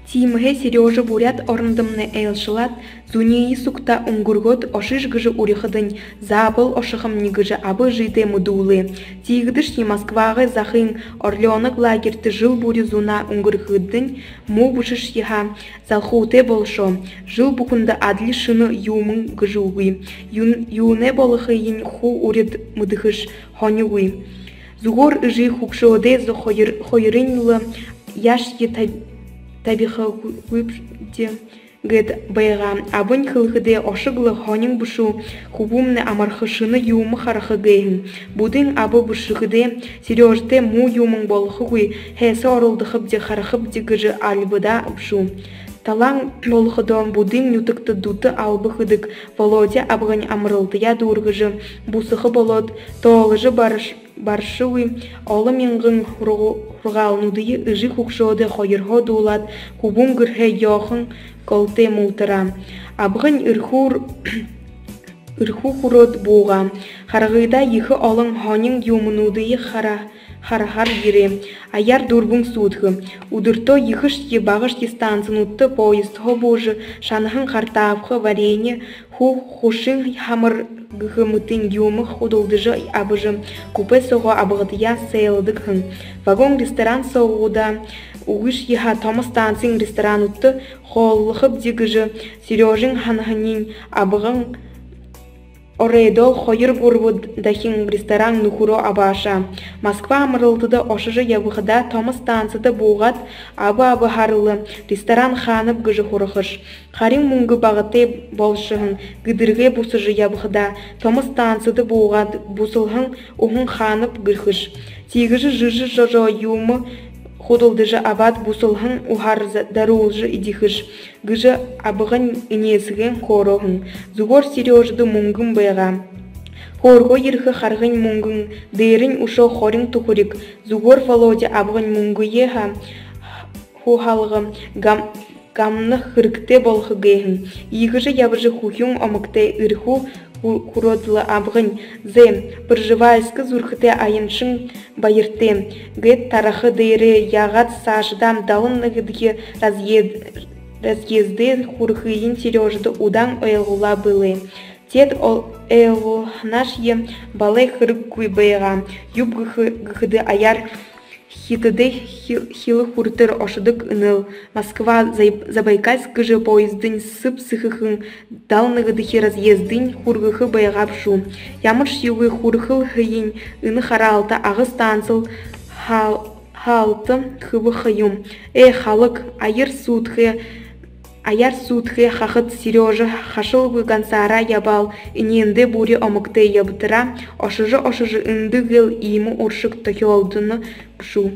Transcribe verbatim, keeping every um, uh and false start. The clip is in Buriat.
Тиимэһээ Серёжа Буряад орондомнай айлшалаад, зуниие сугтаа үнгэргөөд ошыш гэжэ урихадань, заабол ошохомни гэжэ аба эжыдээ мэдүүлээ. Тиигэдэшни Москвагай захын «Орлёнок» лагерьта жэл бүри зунаа үнгэргэхэдэнь, муу бэшэшье һаа, залхуутай болошоо. Жэл бүхэндэ адли шэнэ юумэн гэжэ үгы. Юун... юунэй болохыень хуу урид мэдэхэш, һонигүй. Зүгөөр эжы хүгшөөдэй зо... хоёр... хоёрынь лэ яашье таб... табихагүйбди гээд байгаа. Абань хэлэхэдээ, ошог лэ, һонин бэшүү, хүбүүмнай амарха, шэнэ юумэ хараха гээ һэн. Буддын аба бэшэхэдээ, Серёжатай муу юумэн болохогүй, һайса оролдохобди, харахабди гэжэ альбадаа бшуу. Талаан болоходоо, Буддын нютагта дүтэ алба хэдэг Володя абгань амаралтаяа дүүргэжэ, бусаха болоод, тооложо бараш... барашагүй олон мянган һурга... һургаалнуудые эжы хүгшөөдэй хоёрһоо дуулаад, хүбүүн гэрһээ ёохон голтой мултараа. Абгань эрхүү... эрхүү хүрөөд буугаа. Харгыдаа ехэ олон һонин юумэнүүдые хара... хараһаар ерээ. Аяар дүрбэн сүүдхэ. Үдэртөө ехэшье багашье станцинуудта поездһоо буужа, шанаһан хартаабха, варенье, ху... хушын һамар гэхэ мэтын юумэ худалдажа абажа, купе соогоо абгадаяа сайладаг һэн. Вагон-ресторан соогуудаа үгышье һаа, томо станциин ресторануудта хооллохобди гэжэ Серёжын һанаһаниинь абгань оройдоол хоёр-гурба дахин ресторан нүхэрөө абаашаа. Москва амаралтада ошожо ябахадаа, томо станцида буугаад, аба абаһаар лэ ресторан хаанаб гэжэ һурахаш. Харин мүнгэ багатай болошоһон, гэдэргээ бусажа ябахадаа, томо станцида буугаад, бусалһан уһан хаанаб гэхэш. Тиигэжэ жэжэ жожо юумэ худалдажа абаад, бусалһан уһаар за... даруулжа эдихэш гэжэ абгань энеэсэгээн хөөрөө һэн. Зүгөөр Серёжада мүнгэн байгаа. Хөөргөө ерэхэ харгын мүнгэн дээрэнь үшөө хорин түхэриг. Зүгөөр Володя абгань мүнгэеэ һаа, һуһалга, гам... гамнаха хэрэгтэй болохо гээ һэн. Иигэжэ ябажа, хүхюун омогтой эрхүү хү... хүрөөд лэ абгань: «Зэ, Пржевальский зүрхэтэй аяншан, баяртай», — гээд тараха дээрээ яагаад саашадаа далан нэгэдэхи разъезд... разъездэй хүрэхыень Серёжада удаан ойлгуулаа бэлэй. Теэд ол... ойлгуулһаншье балай хэрэггүй байгаа. Юуб гэхэ... гэхэдэ, аяар хитадай хи... хилэ хүрэтэр ошодог энэл. Москва — Забайкальск гэжэ поездынь сэб сэхэхэн далан нэгэдэхи разъездынь хүргэхэ байгаа бшуу. Ямаршьегүй хүрэхэл һэн. Энэ хараалта, ага станцил һаал... һаалта хэбэ ха юм. Ээ, халаг, аяар сүүдхэ, аяар сүүдхэ хахад Серёжа хашалгүй гансаараа ябаал, энеэндээ бүри омогтой ябатараа, ошожо, ошожо, эндэ гээл иимэ уршаг тохёолдоно бшуу.